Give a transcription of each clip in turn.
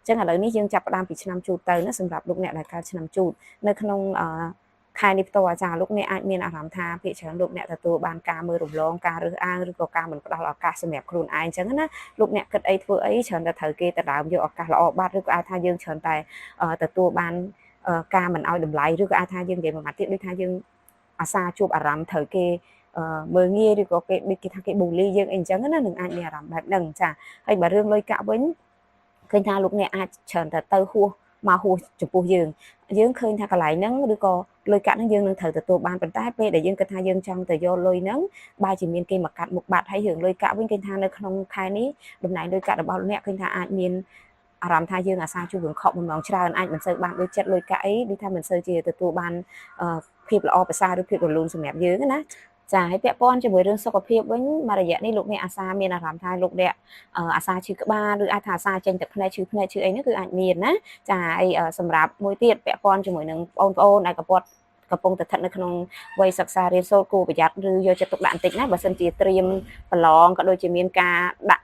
ចឹងឥឡូវនេះយើងចាប់ផ្ដើមពីឆ្នាំជូតទៅណាសម្រាប់លោកអ្នកដែលកើតឆ្នាំជូតនៅក្នុងអឺខែនេះផ្ទាល់ចាលោកអ្នកអាចមានអារម្មណ៍ថាភាគច្រើនលោកអ្នកទទួលបានការមើលរំលងការរើសអើងឬក៏ការមិនផ្ដល់ឱកាសសម្រាប់ខ្លួនឯងអញ្ចឹងណាលោកអ្នកគិតអីធ្វើអីច្រើនតែត្រូវគេដដើមយកឱកាសល្អបាត់ឬក៏អាចថាយើងច្រើនតែទទួលបានការមិនឲ្យតម្លៃឬក៏អាចថាយើងនិយាយមួយម៉ាត់ទៀតដូចថាយើងអាសាជួបអារម្មណ៍ត្រូវគេមើលងាយឬក៏គេដូចគេថាគេ bully យើងអីអញ្ចឹងណានឹងអាចមានអារម្មណ៍បែបហ្នឹងចាហើយបើរឿងលុយកាក់វិញឃើញថាលោកអ្នកអាចច្រើនតែទៅហួសមកហួសចំពោះយើងយើងឃើញថាកន្លែងហ្នឹងឬក៏លុយកាក់ហ្នឹងយើងនឹងត្រូវទទួលបានប៉ុន្តែពេលដែលយើងគិតថាយើងចង់ទៅយកលុយហ្នឹងបើជាមានគេមកកាត់មុខបាត់ហើយរឿងលុយកាក់វិញឃើញថានៅក្នុងខែនេះតំណែងលុយកាក់របស់អ្នកឃើញថាអាចមានអារម្មណ៍ថាយើងអាសាជួបរឿងខកបំណងច្រើនអាចមិនសូវបានដូចចិត្តលុយកាក់អីដូចថាមិនសូវជាទទួលបានភាពល្អប្រសើរឬភាពរលូនសម្រាប់យើងណាចាហើយពាក់ព័ន្ធជាមួយរឿងសុខភាពវិញមួយរយៈនេះលោកអ្នកអាសាមានអារម្មណ៍ថាលោកអ្នកអាសាឈឺក្បាលឬអាចថាអាសាចេញទឹកភ្នែកឈឺភ្នែកឈឺអីហ្នឹងគឺអាចមានណាចាហើយសម្រាប់មួយទៀតពាក់ព័ន្ធជាមួយនឹងបងប្អូនដែលកំពុងតែស្ថិតនៅក្នុងវ័យសិក្សារៀនសូត្រគួរប្រយ័ត្នឬយកចិត្តទុកដាក់បន្តិចណាបើសិនជាត្រៀមប្រឡងក៏ដូចជាមានការដាក់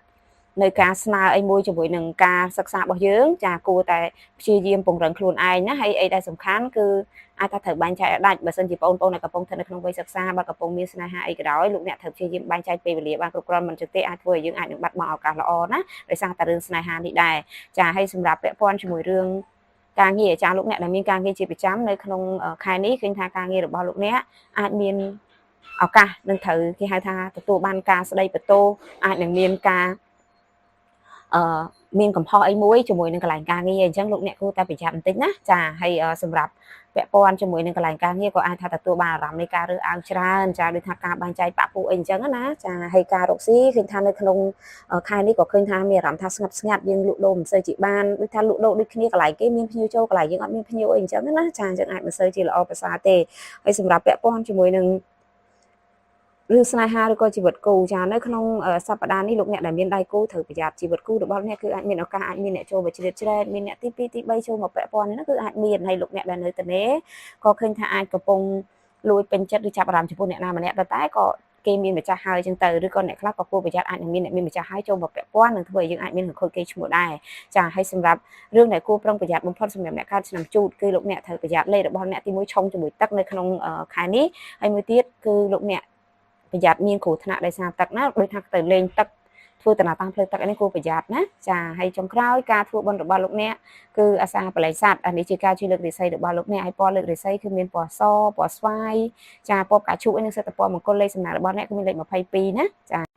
នៅការស្នើអីមួយជាមួយនឹងការសិក្សារបស់យើងចាគួរតែព្យាយាមពង្រឹងខ្លួនឯងណាហើយអីដែលសំខាន់គឺអាចថាត្រូវបែងចែកឲ្យដាច់បើសិនជាបងប្អូនដែលកំពុងស្ថិតនៅក្នុងវ័យសិក្សាបើកំពុងមានស្នេហាអីក៏ដោយលោកអ្នកត្រូវព្យាយាមបែងចែកពេលវេលាបានគ្រប់គ្រាន់មិនចឹងទេអាចធ្វើឲ្យយើងអាចនឹងបាត់បង់ឱកាសល្អណាដោយសារតែរឿងស្នេហានេះដែរចាហើយសម្រាប់ពាក់ព័ន្ធជាមួយរឿងការងារចាលោកអ្នកដែលមានការងារជាប្រចាំនៅក្នុងខែនេះឃើញថាការងាររបស់លោកអ្នកអាចមានឱកាសនឹងត្រូវគេហៅថាទទួលបានការស្ដីបន្ទោសអាចនឹងមានការអឺមានកំហុសអីមួយជាមួយនឹងកន្លែងការងារអញ្ចឹងលោកអ្នកគួរតែប្រយ័ត្នបន្តិចណាចាហើយសម្រាប់ពាក់ព័ន្ធជាមួយនឹងកន្លែងការងារក៏អាចថាទទួលបានអារម្មណ៍នៃការរើសអើងច្រើនចាដូចថាការបែងចែកបាក់ពួកអីអញ្ចឹងណាចាហើយការរកស៊ីឃើញថានៅក្នុងខែនេះក៏ឃើញថាមានអារម្មណ៍ថាស្ងប់ស្ងាត់យើងលក់ដូរមិនសូវជាបានដូចថាលក់ដូរដូចគ្នាកន្លែងគេមានភ្ញៀវចូលកន្លែងយើងអត់មានភ្ញៀវអីអញ្ចឹងណាចាអញ្ចឹងអាចមិនសូវជាល្អប្រសើរទេហើយសម្រាប់ពាក់ព័ន្ធជាមួយនឹងរឿងស្នេហាឬក៏ជីវិតគូចានៅក្នុងសប្តាហ៍នេះលោកអ្នកដែលមានដៃគូត្រូវប្រយ័ត្នជីវិតគូរបស់អ្នកគឺអាចមានឱកាសអាចមានអ្នកចូលមកជ្រៀតជ្រែកមានអ្នកទី2ទី3ចូលមកពាក់ព័ន្ធនេះគឺអាចមានហើយលោកអ្នកដែលនៅតនេក៏ឃើញថាអាចកំពុងលួចពេញចិត្តឬចាប់អារម្មណ៍ចំពោះអ្នកណាម្នាក់តែក៏គេមានម្ចាស់ហើយចឹងទៅឬក៏អ្នកខ្លះក៏គួរប្រយ័ត្នអាចនឹងមានអ្នកមានម្ចាស់ហើយចូលមកពាក់ព័ន្ធនឹងធ្វើឲ្យយើងអាចមានខូចគេឈ្មោះដែរចាហើយសម្រាប់រឿងដែលគួរប្រុងប្រយ័ត្នបំផុតសម្រាប់អ្នកកើតឆ្នាំជូតគឺលោកអ្នកត្រូវប្រយ័ត្នលេខរបស់អ្នកទី1ឆុងជាមួយទឹកនៅក្នុងខែនេះហើយមួយទៀតគឺលោកអ្នកប្រយ័ត្នមានគ្រោះថ្នាក់ដោយសារទឹកណាដូចថាទៅលេងទឹកធ្វើដំណើរតាមផ្លូវទឹកនេះគួរប្រយ័ត្នណាចាហើយចុងក្រោយការធ្វើបុណ្យរបស់លោកអ្នកគឺអាសាបល័យសត្វអានេះជាការជួយលើករាសីរបស់លោកអ្នកហើយពណ៌លើករាសីគឺមានពណ៌សពណ៌ស្វាយចាពណ៌ផ្កាឈូកអីនឹងសិតតែពណ៌មង្គលលេខសំណាងរបស់អ្នកគឺមានលេខ22ណាចា។